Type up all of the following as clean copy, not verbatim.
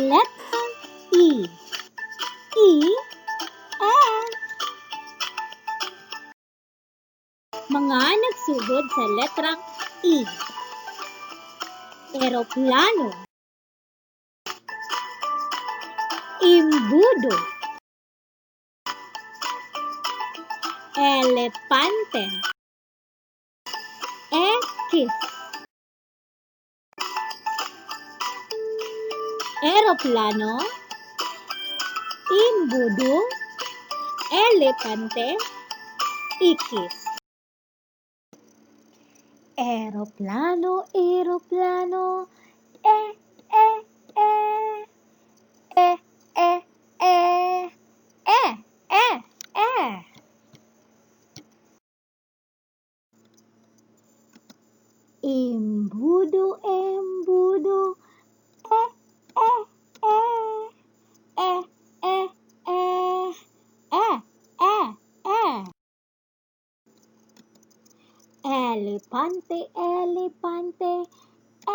Letrang E. E, E. Mga nagsugod sa letrang E. Eroplano. Imbudo. Elepante. Ekis. Eroplano, imbudo, elepante, ikis. Eroplano, eroplano, e, e, e, e, e, e, e, e, e. Embudo, embudo, e, e, e, e, e, e, e, e, e. Elepante, elepante, e, e,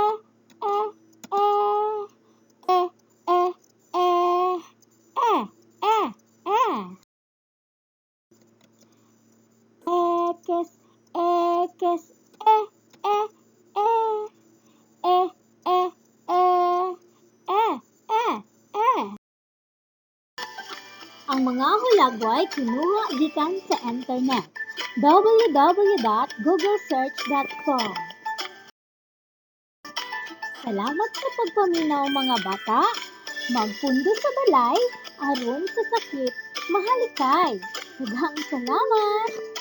e, e, e, e, e, e, e. Ekis, ekis, e, e, e, e, e, e, e, e, e. Ang mga hulagway kinuha gikan sa internet, www.googlesearch.com. Salamat sa pagpaminaw, mga bata. Magpundo sa balay aron sa sakit mahalikay. Daghang salamat.